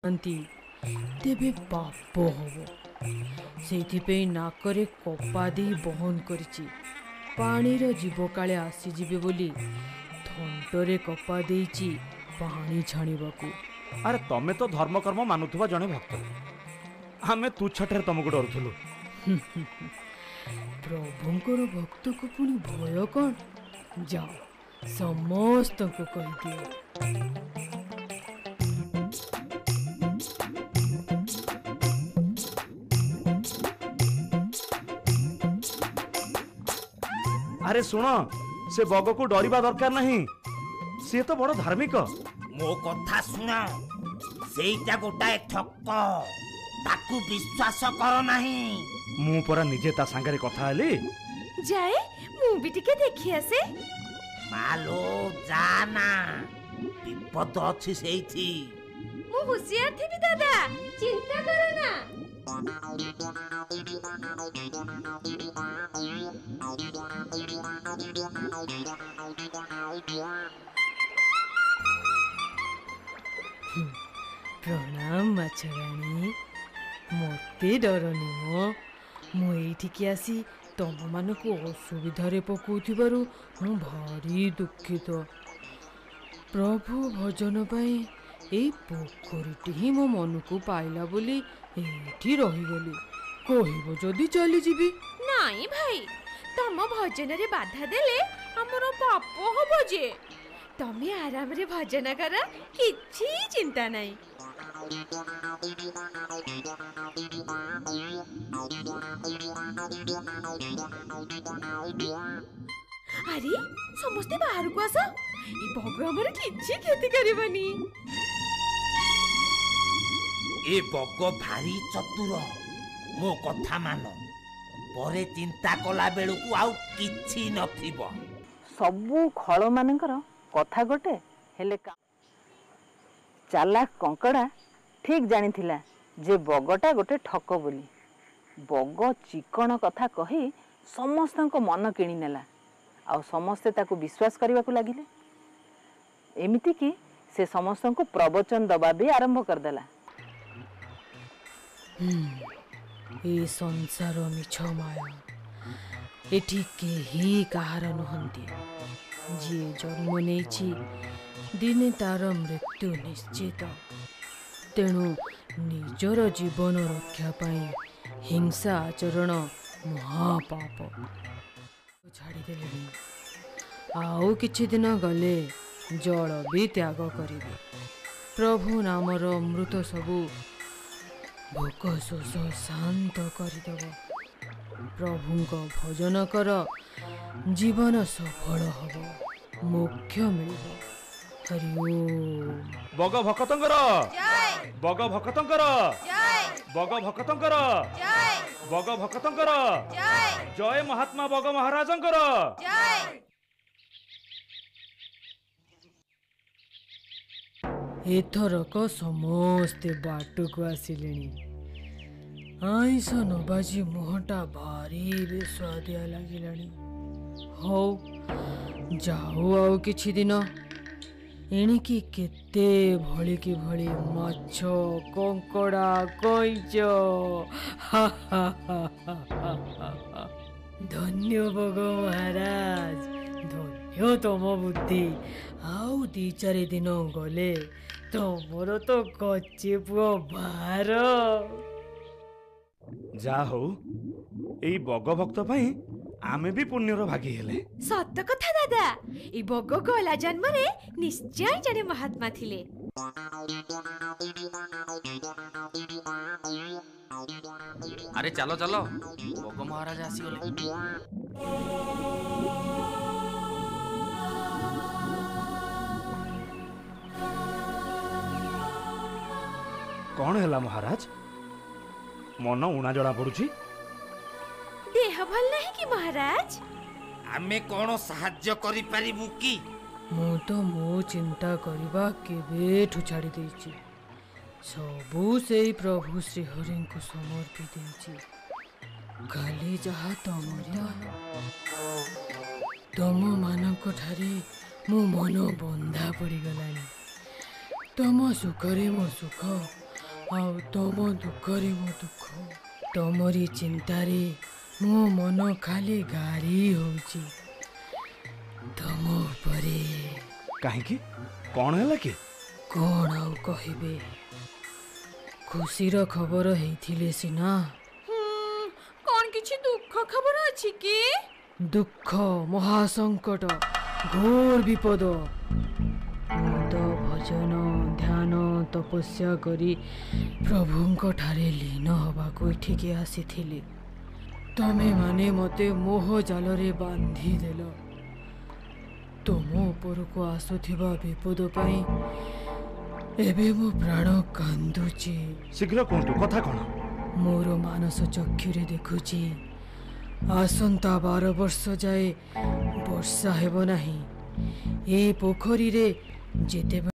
ଯାଆନ୍ତି ତେବେ ପାପ ହବ। ସେଇଥିପାଇଁ ନାକରେ କପା ଦେଇ ବନ୍ଦ କରିଛି। ପାଣିର ଜୀବ କାଳେ ଆସିଯିବେ ବୋଲି ଥଣ୍ଟରେ କପା ଦେଇଛି ପାଣି ଛାଣିବାକୁ। ଆରେ ତମେ ତ ଧର୍ମକର୍ମ ମାନୁଥିବା ଜଣେ ଭକ୍ତ, ଆମେ ତୁଚ୍ଛାଟାରେ ତମକୁ ଡରୁଥିଲୁ। ପ୍ରଭୁଙ୍କର ଭକ୍ତକୁ ପୁଣି ଭୟ କ'ଣ? ଯାଅ ସମସ୍ତଙ୍କୁ କହିଦିଅ। ଆରେ ଶୁଣ, ସେ ବଗକୁ ଡରିବା ଦରକାର ନାହିଁ, ସିଏ ତ ବଡ ଧାର୍ମିକ। ମୋ କଥା ଶୁଣ, ସେଇଟା ଗୋଟାଏ ଠକ, ତାକୁ ବିଶ୍ୱାସ କର ନାହିଁ। ମୁଁ ପରା ନିଜେ ତା ସାଙ୍ଗରେ କଥା ହେଲି। ଯାଏ ମୁଁ ବି ଟିକେ ଦେଖି ଆସେ। ମାଲୋ ଯା ନା, ବିପଦ ଅଛି ସେଇଠି। ମୁଁ ହୁସିଆର ଥିବି ଦାଦା, ଚିନ୍ତା କର ନା। ପ୍ରଣାମ ମାଛରାଣୀ, ମୋତେ ଡରନି ମ। ମୁଁ ଏଇଠିକି ଆସି ତମମାନଙ୍କୁ ଅସୁବିଧାରେ ପକଉଥିବାରୁ ମୁଁ ଭାରି ଦୁଃଖିତ। ପ୍ରଭୁ ଭଜନ ପାଇଁ ଏଇ ପୋଖରୀଟି ହିଁ ମୋ ମନକୁ ପାଇଲା ବୋଲି ଏଇଠି ରହିଗଲି। କହିବ ଯଦି ଚାଲିଯିବି। ନାଇଁ ଭାଇ, ତମ ଭଜନରେ ବାଧା ଦେଲେ ଆମର ପାପ ହବ ଯେ। ତମେ ଆରାମରେ ଭଜନ କର, କିଛି ଚିନ୍ତା ନାହିଁ। ଆରେ ସମସ୍ତେ ବାହାରକୁ ଆସ, ଏ ବଗ ଆମର କିଛି କ୍ଷତି କରିବନି। ଏ ବଗ ଭାରି ଚତୁର, ମୋ କଥା ମାନ, ପରେ ଚିନ୍ତା କଲା ବେଳକୁ ଆଉ କିଛି ନଥିବ। ସବୁ ଖଳମାନଙ୍କର କଥା ଗୋଟେ ହେଲେ ଚାଲାକ କଙ୍କଡ଼ା ଠିକ୍ ଜାଣିଥିଲା ଯେ ବଗଟା ଗୋଟେ ଠକ ବୋଲି। ବଗ ଚିକଣ କଥା କହି ସମସ୍ତଙ୍କ ମନ କିଣିନେଲା, ଆଉ ସମସ୍ତେ ତାକୁ ବିଶ୍ୱାସ କରିବାକୁ ଲାଗିଲେ। ଏମିତିକି ସେ ସମସ୍ତଙ୍କୁ ପ୍ରବଚନ ଦେବା ବି ଆରମ୍ଭ କରିଦେଲା। ଏ ସଂସାର ମିଛ ମାୟା, ଏଠି କେହି କାହାର ନୁହନ୍ତି। ଯିଏ ଜନ୍ମ ନେଇଛି ଦିନେ ତାର ମୃତ୍ୟୁ ନିଶ୍ଚିତ। ତେଣୁ ନିଜର ଜୀବନ ରକ୍ଷା ପାଇଁ ହିଂସା ଆଚରଣ ମହାପାପ। ଛାଡ଼ିଦେଲେଣି, ଆଉ କିଛି ଦିନ ଗଲେ ଜଳ ବି ତ୍ୟାଗ କରିବେ। ପ୍ରଭୁ ନାମର ଅମୃତ ସବୁ ଭୋକ ଶୋଷ ଶାନ୍ତ କରିଦେବ। ପ୍ରଭୁଙ୍କ ଭଜନ କର, ଜୀବନ ସଫଳ ହବ, ମୋକ୍ଷ ମିଳିବ। ହରି ଓମ୍। ବଗ ଭକତଙ୍କର, ବଗ ଭକତଙ୍କର, ବଗ ଭକତଙ୍କର, ବଗ ଭକତଙ୍କର ଜୟ। ମହାତ୍ମା ବଗ ମହାରାଜଙ୍କର। ଏଥରକ ସମସ୍ତେ ବାଟକୁ ଆସିଲେଣି। ଆଇଁଷ ନବାଜି ମୁହଁଟା ଭାରି ବେସୁଆଦିଆ ଲାଗିଲାଣି। ହଉ ଯାଉ ଆଉ କିଛି ଦିନ, ଏଣିକି କେତେ ଭଳିକି ଭଳି ମାଛ, କଙ୍କଡ଼ା, କଇଁଚ। ଧନ୍ୟ ବଗ ମହାରାଜ, ଧନ୍ୟ ତମ ବୁଦ୍ଧି। ଆଉ 2 4 ଦିନ ଗଲେ ତମର ତ କଚି ପୁଅ ଭାର। ଯା ହଉ, ଏଇ ବଗ ଭକ୍ତ ପାଇଁ ଆମେ ବି ପୁଣ୍ୟର ଭାଗୀ ହେଲେ। ସତ କଥା ଦାଦା, ଏ ବଗ ଗଲା ଜନ୍ମରେ ନିଶ୍ଚୟ ଜଣେ ମହାତ୍ମା ଥିଲେ। ଆରେ ଚାଲ ଚାଲ, ବଗ ମହାରାଜା ଆସିଗଲେ। କଣ ହେଲା ମହାରାଜ, ମନ ଉଣା ଜଣା ପଡୁଛି? ଦେହ ଭଲ ନାହିଁ କି ମହାରାଜ? ଆମେ କଣ ସାହାଯ୍ୟ କରିପାରିବୁ କି? ମୁଁ ତ ମୋ ଚିନ୍ତା କରିବା କେବେଠୁ ଛାଡ଼ି ଦେଇଛି। ସବୁ ସେଇ ପ୍ରଭୁ ଶ୍ରୀହରିଙ୍କୁ ସମର୍ପି ଦେଇଛି। ଖାଲି ଯାହା ତମରି, ତମମାନଙ୍କ ଠାରେ ମୋ ମନ ବନ୍ଧା ପଡ଼ିଗଲାଣି। ତମ ସୁଖରେ ମୋ ସୁଖ, ଆଉ ତମ ଦୁଃଖରେ ମୋ ଦୁଃଖ, ତମରି ଚିନ୍ତାରେ ମୋ ମନ ଖାଲି ଗାରି ହଉଛି ତମ ଉପରେ। କାହିଁକି, କ'ଣ ହେଲା କି? କ'ଣ ଆଉ କହିବେ, ଖୁସିର ଖବର ହେଇଥିଲେ ସିନା। କ'ଣ କିଛି ଦୁଃଖ ଖବର ଅଛି କି? ଦୁଃଖ, ମହାସଙ୍କଟ, ଘୋର ବିପଦ। ମୁଁ ତ ଭଜନ, ଧ୍ୟାନ, ତପସ୍ୟା କରି ପ୍ରଭୁଙ୍କ ଠାରେ ଲୀନ ହେବାକୁ ଏଠିକି ଆସିଥିଲି। ତମେମାନେ ମୋତେ ମୋହ ଜାଲରେ ବାନ୍ଧିଦେଲ। ତୁମ ଉପରକୁ ଆସୁଥିବା ବିପଦ ପାଇଁ ଏବେ ମୋ ପ୍ରାଣ କାନ୍ଦୁଛି। ଶୀଘ୍ର କୁହନ୍ତୁ, କଥା କ'ଣ? ମୋର ମାନସ ଚକ୍ଷୁରେ ଦେଖୁଛି ଆସନ୍ତା 12 ବର୍ଷ ଯାଏ ବର୍ଷା ହେବ ନାହିଁ। ଏ ପୋଖରୀରେ ଯେତେବେଳେ